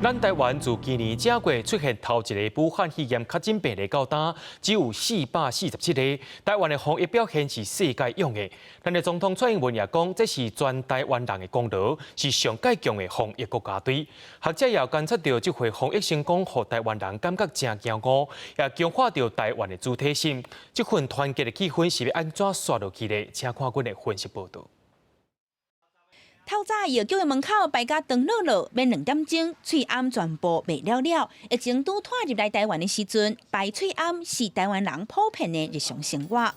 咱台灣自今年正月出現頭一个武漢肺炎確診病例到今，只有447個。台灣的防疫表現是世界樣的。咱的總統蔡英文也講，這是全台灣人的功勞，是上蓋強的防疫國家隊。學者也觀察著這回防疫成功，予台灣人感覺誠驕傲，也強化著台灣的主體性。這份團結的氣氛是欲按怎紲落去呢？請看阮的分析報導。透早藥局的門口排甲長落落，免2點鐘，喙罨全部賣了了。疫情拄拖入來台灣的時陣，排喙罨是台灣人普遍的日常生活。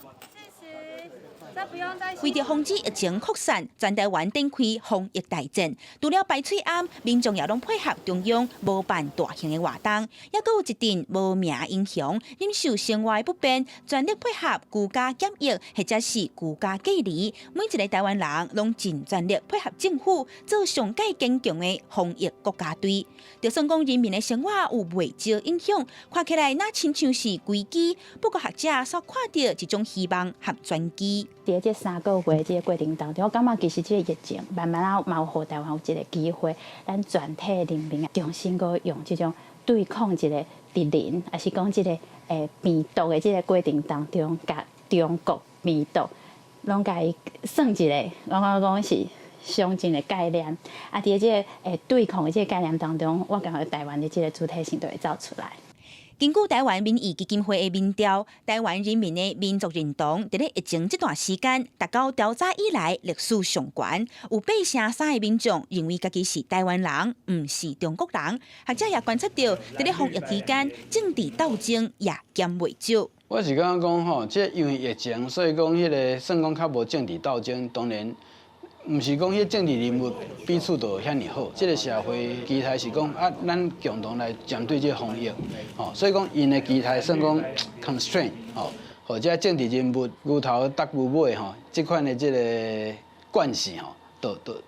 為著防止疫情擴散，全台灣展開防疫大戰。除了排喙罨，民眾也攏配合中央無辦大型的活動，猶閣有一陣無名英雄，忍受生活的不便，全力配合居家檢疫或者是居家隔離。每一个台灣人攏盡全力配合政府，做上蓋堅強的防疫國家隊。就算講人民的生活有袂少影響，看起來若親像是危機。不過學者煞看著一種希望和轉機。佇這3個月這個過程當中，我感覺其實這個疫情慢慢仔嘛有予台灣有這個機會，咱全體人民重新閣用這種對抗一個敵人，抑是講這個病毒的這個過程當中，共中國病毒攏共伊算一个，我感覺講是相近的概念。啊，佇這個對抗的這個概念當中，我感覺台灣的這個主體性就會走出來。根據台灣民意基金會的民調，台灣人民的民族認同，佇咧疫情這段時間達到調查以來歷史上懸，有8成3的民眾認為家己是台灣人，毋是中國人。學者也觀察著，佇咧防疫期間，政治鬥爭也減袂少。我是感覺講吼，這因為疫情，所以講彼个算講較無政治鬥爭，當然。毋是講彼政治人物彼此就遐爾好，這个社會期待是講啊，咱共同來針對這个防疫，吼，所以講𪜶的期待算講 constraint，吼，或者政治人物牛頭搭牛尾吼，這款的這个關係吼，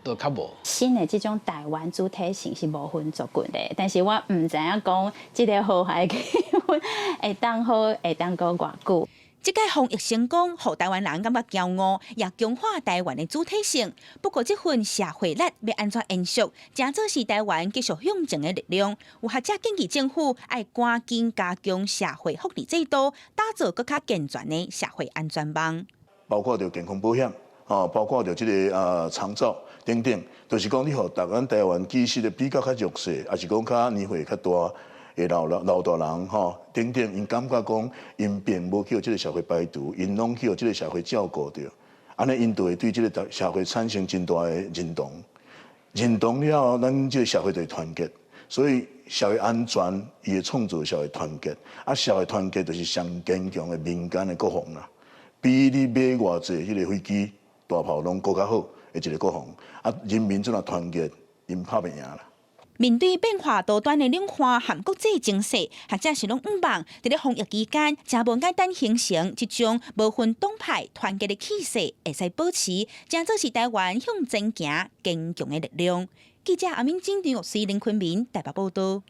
都較無。新的這種台灣主體性是無分族群的，但是我毋知影講這个和諧氣氛會當好，會當閣偌久。這屆防疫成功，予台灣人感覺驕傲，也強化台灣的主體性。不過，這份社會力欲按怎延續，誠做是台灣繼續向前的力量。有學者建議政府愛趕緊加強社會福利制度，打造閣較健全的社會安全網。包括著健康保險，哦，包括著這个長照等等，就是講你予咱台灣其實的比較較弱勢，抑是講較年歲較大的老老老大人吼等等，𪜶感覺講𪜶並無去予這个社會排除，𪜶攏去予這个社會照顧著，按呢𪜶就會對這个社會產生真大的認同，認同了後，咱這个社會就會團結。所以社會安全，伊會創造社會團結，啊，社會團結就是上堅強的民間的國防啦，比你買偌濟彼个飛機、大炮攏閣較好的一个國防。啊，人民這若團結，𪜶拍袂贏啦。面對變化多端的兩岸和國際情勢，學者是攏向望，佇咧防疫期間，誠無簡單形成這種無分黨派團結的氣勢，會使保持，誠做是台灣向前行堅強的力量。記者阿敏、金、張玉水、林坤明台北報導。